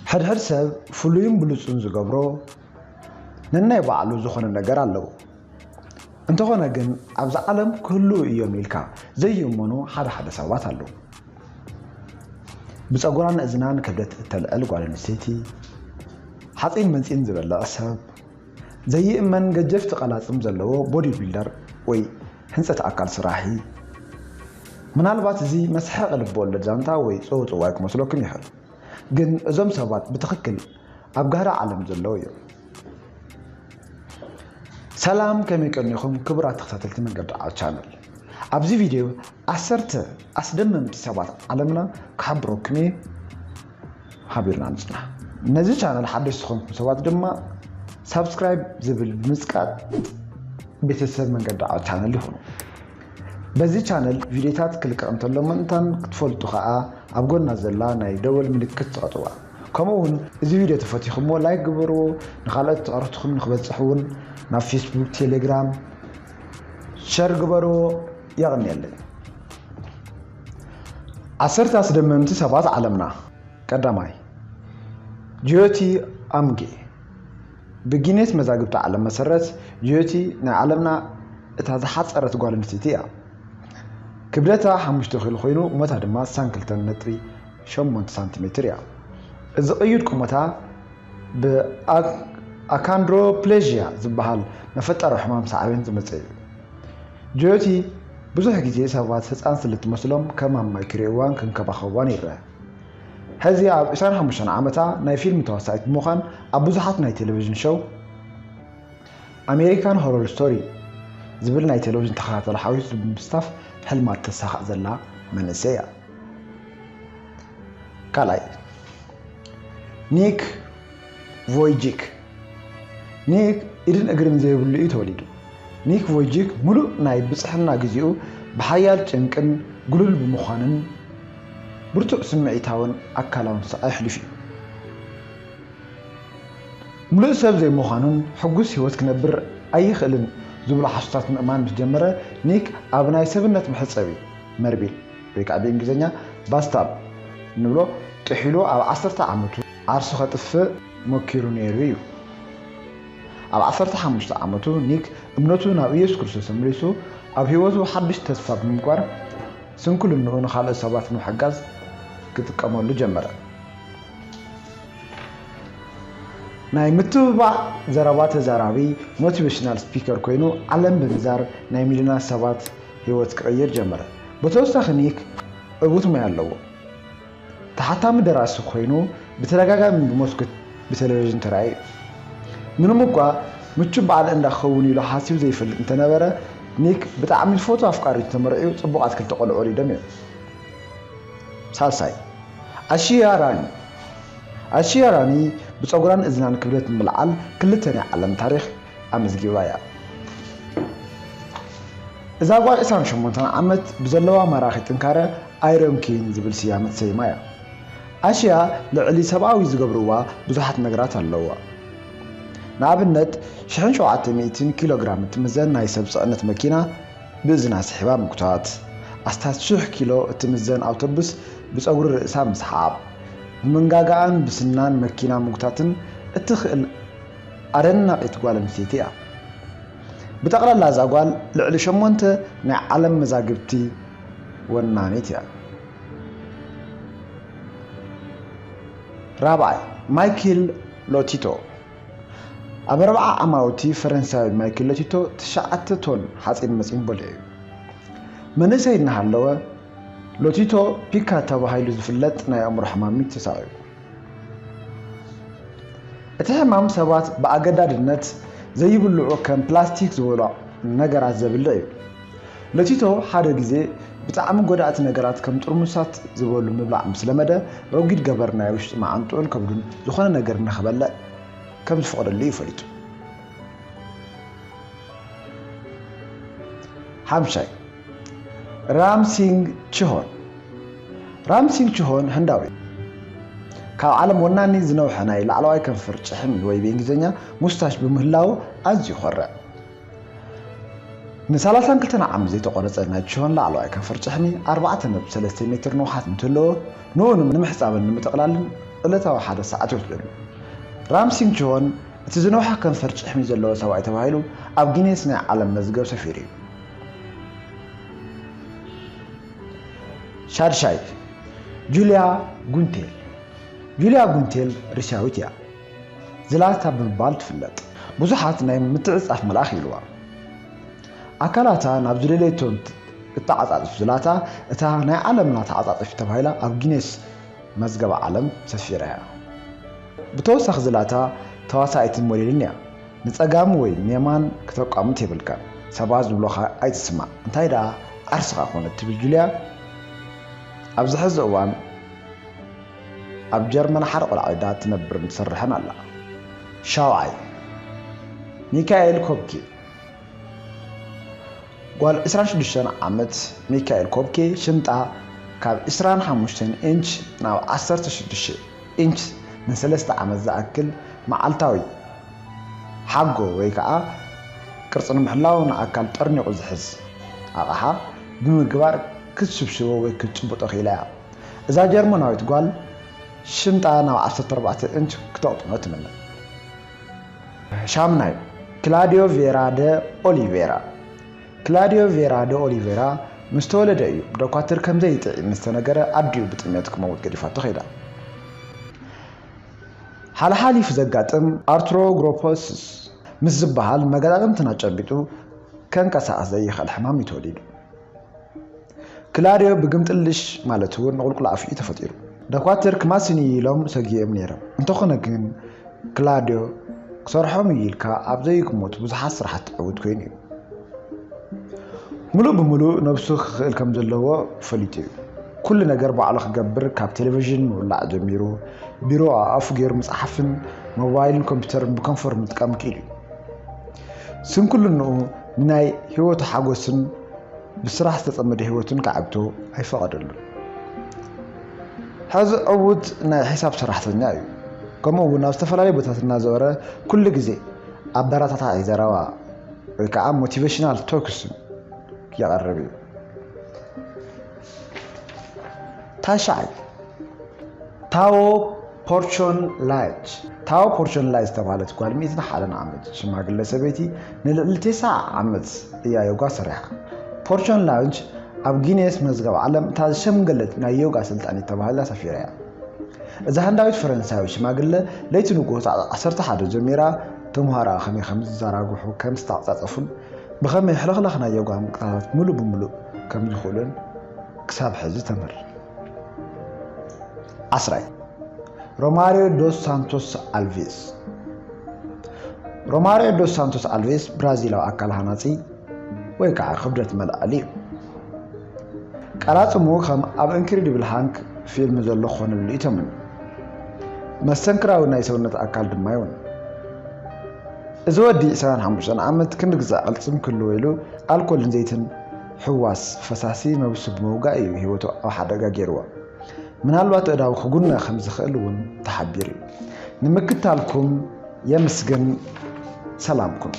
ሕድሕድ ሰብ ፍሉይን ብሉጽን ዝገብሮ ነናይ ባዕሉ ዝኾነ ነገር ኣለዎ። እንተኾነ ግን፣ ኣብዚ ዓለም ክህልዉ እዮም ኢልካ ዘይእመኑ ሓደ ሓደ ሰባት ኣለዉ። ብጸጉራን እዝናን ክብደት እተልዕል ጓል ኣንስተይቲ፣ ሓጺን መጺን ዝበልዕ ሰብ፣ ዘይእመን ገጀፍቲ ቀላጽም ዘለዎ ቦዲ ቢልደር ወይ ህንጸት ኣካል ስራሒ። ምናልባት እዚ መስሓቂ ልብ ወለድ ዛንታ ወይ ጽውጽዋይ ክመስለኩም ይኽእል። ግን እዞም ሰባት ብትኽክል ኣብ ጋህሪ ዓለም ዘለዉ እዮም። ሰላም፣ ከመይ ቀኒኹም ክቡራት ተኸታተልቲ መንገዲ ዓወት ቻነል? ኣብዚ ቪድዮ ዓሰርተ ኣስደመምቲ ሰባት ዓለምና ክሓብረኩም እየ። ሓቢርና ንጽናሕ። ነዚ ቻነል ሓደሽቲ ዝኾንኩም ሰባት ድማ ሳብስክራይብ ዝብል ብምጽቃጥ ቤተሰብ መንገዲ ዓወት ቻነል ይኹኑ። በዚ ቻነል ቪድዮታት ክልቀቕ እንተሎ ምእንታን ክትፈልጡ ኸኣ ኣብ ጎና ዘላ ናይ ደወል ምልክት ጽቐጥዋ። ከምኡ እውን እዚ ቪድዮ ተፈቲኹምዎ ላይክ ግበርዎ፣ ንኻልኦት ተቐርትኹም ንክበጽሕ እውን ናብ ፌስቡክ፣ ቴሌግራም ሸር ግበርዎ። የቐንየለይ። ዓሰርተ ኣስደመምቲ ሰባት ዓለምና። ቀዳማይ፣ ጂዮቲ ኣምጌ። ብጊኔስ መዛግብቲ ዓለም መሰረት፣ ጂዮቲ ናይ ዓለምና እታ ዝሓጸረት ጓል ኣንስተይቲ እያ። ክብደታ ሓሙሽተ ኪሎ ኮይኑ፣ ቁመታ ድማ ስሳን ክልተን ነጥቢ ሸሞንተ ሳንቲሜትር እያ። እዚ ቅዩድ ቁመታ ብኣካንድሮፕሌዥያ ዝበሃል መፈጠሪ ሕማም ሳዕቤን ዝመጸ እዩ። ጆቲ ብዙሕ ግዜ ሰባት ህጻን ስለ እትመስሎም ከም ኣማይ ክርእይዋን ክንከባኸብዋን ይረአ። ሕዚ ኣብ ዕስራን ሓሙሽተን ዓመታ ናይ ፊልም ተዋሳኢት ብምዃን ኣብ ብዙሓት ናይ ቴሌቪዥን ሾው ኣሜሪካን ሆረር ስቶሪ ዝብል ናይ ቴሌቪዥን ተኸታታሊ ሓዊሱ ብምስታፍ ሕልማ ተሳኽዕ ዘላ መንእሰይ እያ። ካልኣይ፣ ኒክ ቮይጂክ። ኒክ ኢድን እግርን ዘይብሉ እዩ ተወሊዱ። ኒክ ቮይጂክ ሙሉእ ናይ ብጽሕና ግዜኡ ብሓያል ጭንቅን ጉሉል ብምዃንን ብርቱዕ ስምዒታውን ኣካላውን ስቓይ ኣሕሊፉ እዩ። ሙሉእ ሰብ ዘይምዃኑን ሕጉስ ህይወት ክነብር ኣይኽእልን ዝብሉ ሓሶታት ምእማን ምስ ጀመረ፣ ኒክ ኣብ ናይ ሰብነት መሕጸቢ መርቢል ወይ ከዓ ብእንግሊዝኛ ባስታብ እንብሎ ጥሒሉ ኣብ ዓሰርተ ዓመቱ ዓርሱ ከጥፍእ ሞኪሩ ነይሩ እዩ። ኣብ ዓሰርተ ሓሙሽተ ዓመቱ ኒክ እምነቱ ናብ ኢየሱስ ክርስቶስ ተመሊሱ ኣብ ህይወቱ ሓድሽ ተስፋ ብምግባር ስንኩልንኡ ንኻልኦት ሰባት ንምሕጋዝ ክጥቀመሉ ጀመረ። ናይ ምትብባዕ ዘረባ ተዛራቢ ሞቲቬሽናል ስፒከር ኮይኑ ዓለም ብምዛር ናይ ሚልዮናት ሰባት ህይወት ክቕይር ጀመረ። ብተወሳኺ ኒክ ዕዉት ሞያ ኣለዎ። ተሓታሚ ደራሲ ኮይኑ ብተደጋጋሚ ብመስኮት ብቴሌቪዥን ተራእዩ። ምንም እኳ ምቹ በዓል እንዳ ክኸውን ኢሉ ሓሲቡ ዘይፈልጥ እንተነበረ፣ ኒክ ብጣዕሚ ዝፈትዎ ኣፍቃሪቱ ተመርዕዩ ጽቡቓት ክልተ ቆልዑ ወሊዶም እዮም። ሳልሳይ፣ ኣሺያ ራኒ። ኣሺያ ራኒ ብጸጉራን እዝናን ክብደት ብምልዓል ክልተ ናይ ዓለም ታሪኽ ኣመዝጊባ እያ። እዛ ጓል ዕስራን ሸሞንተን ዓመት ብዘለዋ ማራኺ ጥንካረ ኣይሮን ኪን ዝብል ስያመ ተሰይማ እያ። ኣሽያ ልዕሊ ሰብኣዊ ዝገብርዋ ብዙሓት ነገራት ኣለዋ። ንኣብነት፣ ሽሕን ሸውዓተ ሚእትን ኪሎ ግራም እትምዘን ናይ ሰብ ጽዕነት መኪና ብእዝና ስሒባ ምጉታት፣ ኣስታት ሽሕ ኪሎ እትምዘን ኣውቶቡስ ብጸጉሪ ርእሳ ምስሓብ፣ ብመንጋጋኣን ብስናን መኪና ምጉታትን እትኽእል ኣደናቒት ጓል ኣንስተይቲ እያ። ብጠቕላላ እዛ ጓል ልዕሊ ሸሞንተ ናይ ዓለም መዛግብቲ ወናኒት እያ። ራብዓይ፣ ማይክል ሎቲቶ። ኣብ ኣርብዓ ዓማውቲ ፈረንሳዊ ማይክል ሎቲቶ ትሽዓተ ቶን ሓፂን መፂን በሊዑ እዩ። መንእሰይ እናሃለወ ሎቲቶ ፒካ ተባሂሉ ዝፍለጥ ናይ ኣእምሮ ሕማም እዩ ተሳቒዩ። እቲ ሕማም ሰባት ብኣገዳድነት ዘይብልዑ ከም ፕላስቲክ ዝበሉ ነገራት ዘብልዕ እዩ። ሎቲቶ ሓደ ግዜ ብጣዕሚ ጎዳእቲ ነገራት ከም ጥርሙሳት ዝበሉ ምብላዕ ምስ ለመደ፣ ረጒድ ገበር ናይ ውሽጢ መዓንጥኡን ከብዱን ዝኾነ ነገር ንኽበልዕ ከም ዝፈቐደሉ እዩ ፈሊጡ። ሓምሻይ፣ ራም ሲንግ ችሆን። ራም ሲንግ ችሆን ህንዳዊ እዩ። ካብ ዓለም ወናኒ ዝነውሐ ናይ ላዕለዋይ ከንፈር ጭሕሚ ወይ ብእንግሊዝኛ ሙስታሽ ብምህላው ኣዝዩ ይኾርዕ። ን32 ዓመት ዘይተቖረጸ ናይ ቺሆን ላዕለዋይ ከንፈር ጭሕሚ ኣርባዕተ ነጥቢ ሰለስተ ሜትር ንውሓት እንትህልዎ፣ ንኡ ንምሕጻብን ንምጥቕላልን ዕለታዊ ሓደ ሰዓት ይወስደሉ። ራም ሲንግ ቺሆን እቲ ዝነውሐ ከንፈር ጭሕሚ ዘለዎ ሰብኣይ ተባሂሉ ኣብ ጊኔስ ናይ ዓለም መዝገብ ሰፊሩ እዩ። ሻድሻይ፣ ጁልያ ጉንቴል። ጁልያ ጉንቴል ሩስያዊት እያ። ዝላታ ብምባል ትፍለጥ። ብዙሓት ናይ ምትዕጻፍ መልኣኽ ይብልዋ። ኣካላታ ናብ ዝደለየቶ እተዓጻጽፍ ዝላታ፣ እታ ናይ ዓለምና ተዓጻጻፊት ተባሂላ ኣብ ጊኔስ መዝገብ ዓለም ሰፊራ እያ። ብተወሳኺ ዝላታ ተዋሳኢትን ሞዴልን እያ። ንጸጋም ወይ ንየማን ክተቋምት የብልካን። ሰባት ዝብሎኻ ኣይትስማዕ። እንታይ ደኣ ዓርስኻ ኮነት ትብል ጁልያ፣ ኣብዚ ሕዚ እዋን ኣብ ጀርመን ሓደ ቆልዓ ወሊዳ ትነብርን ትሰርሕን ኣላ። ሻውዓይ፣ ሚካኤል ኮብኬ። ጓል ዕስራን ሽዱሽተን ዓመት ሚካኤል ኮብኬ ሽምጣ ካብ ዕስራን ሓሙሽተን ኢንች ናብ ዓሰርተ ሽዱሽተ ኢንች ንሰለስተ ዓመት ዝኣክል መዓልታዊ ሓጎ ወይ ከዓ ቅርጺ ንምሕላው ንኣካል ጠርኒቑ ዝሕዝ ኣቕሓ ብምግባር ክትሽብሽቦ ወይ ክትጭብጦ ክኢላ እያ። እዛ ጀርመናዊት ጓል ሽምጣ ናብ ዓሰርተ ኣርባዕተ ኢንች ክተቕጥኖ ትምነ። ሻምናይ፣ ክላዲዮ ቬራ ደ ኦሊቬራ። ክላዲዮ ቬራ ደ ኦሊቬራ ምስ ተወለደ እዩ ዶኳትር ከም ዘይጥዒ ምስ ተነገረ ኣዲኡ ብጥሜት ክመውት ገዲፋቶ ከይዳ። ሓልሓሊፉ ዘጋጥም ኣርትሮግሮፖሲስ ምስ ዝበሃል መገጣጥምትና ጨቢጡ ከንቀሳቐስ ዘይኽእል ሕማም እዩ ተወሊዱ። ክላድዮ ብግምጥልሽ ማለት እውን ንቑልቁል ኣፍዩ ተፈጢሩ። ደኳትር ክማስኒ ኢሎም ሰጊኦም ነይሮም። እንተኾነ ግን ክላድዮ ክሰርሖም እዩ ኢልካ ኣብ ዘይግመቱ ብዙሓት ስራሕቲ ዕዉት ኮይኑ እዩ። ሙሉእ ብሙሉእ ነብሱ ክኽእል ከም ዘለዎ ፈሊጡ እዩ። ኩሉ ነገር ባዕሉ ክገብር ካብ ቴሌቪዥን ምውላዕ ጀሚሩ ቢሮ ኣፉ ገይሩ ምፅሓፍን ሞባይልን ኮምፒውተርን ብከንፈሩ ምጥቃም ክኢሉ እዩ። ስንኩልንኡ ንናይ ህይወቱ ሓጎስን ብስራሕ ዝተጸመደ ህይወቱን ክዓግቶ ኣይፈቐደሉን። ሕዚ ዕዉት ናይ ሒሳብ ሰራሕተኛ እዩ። ከምኡ እውን ናብ ዝተፈላለዩ ቦታት እናዘወረ ኩሉ ግዜ ኣበረታታዒ ዘረባ ወይ ከዓ ሞቲቬሽናል ቶክስ የቐርብ እዩ። ታሽዓይ፣ ታዎ ፖርቾን ላይች። ታዎ ፖርቾን ላይች ዝተባህለት ጓል ሚእትን ሓደን ዓመት ሽማግለ ሰበይቲ ንልዕሊ ተስዓ ዓመት እያ ዮጋ ሰሪሓ። ፖርቾን ላይች ኣብ ጊኔስ መዝገብ ዓለም እታ ዝሸምገለት ናይ ዮጋ ኣሰልጣኒት ተባሂላ ሰፊራ እያ። እዛ ህንዳዊት ፈረንሳዊት ሽማግለ ለይቲ ንግሆ ሰዓት ዓሰርተ ሓደ ጀሚራ ተምሃሮኣ ከመይ ከም ዝዘራግሑ፣ ከም ዝተዓጻጸፉን ብኸመይ ሕልኽላኽ ናይ ዮጋ ምንቅስቓሳት ምሉእ ብምሉእ ከም ዝኽእሉን ክሳብ ሕዚ ተምህር። ዓስራይ፣ ሮማሪዮ ዶስ ሳንቶስ ኣልቬስ። ሮማሪዮ ዶስ ሳንቶስ ኣልቬስ ብራዚላዊ ኣካል ሃናጺ ወይ ከዓ ክብደት መልዓሊ እዩ። ቀራጽሙ ከም ኣብ ኢንክሬዲብል ሃንክ ፊልም ዘሎ ክኾነሉ እዩ ተመንዩ። መስተንክራዊ ናይ ሰውነት ኣካል ድማ ይውን። እዚ ወዲ ዕስራን ሓሙሽተን ዓመት ክንዲ ግዛዕ ቅልጽም ክህልዎ ኢሉ ኣልኮልን ዘይትን ሕዋስ ፈሳሲ ነብሱ ብምውጋእ እዩ ህይወቱ ኣብ ሓደጋ ገይርዎ። ምናልባት ኣእዳው ክጉነ ከም ዝኽእል እውን ተሓቢሩ እዩ። ንምክታልኩም የምስግን። ሰላምኩም።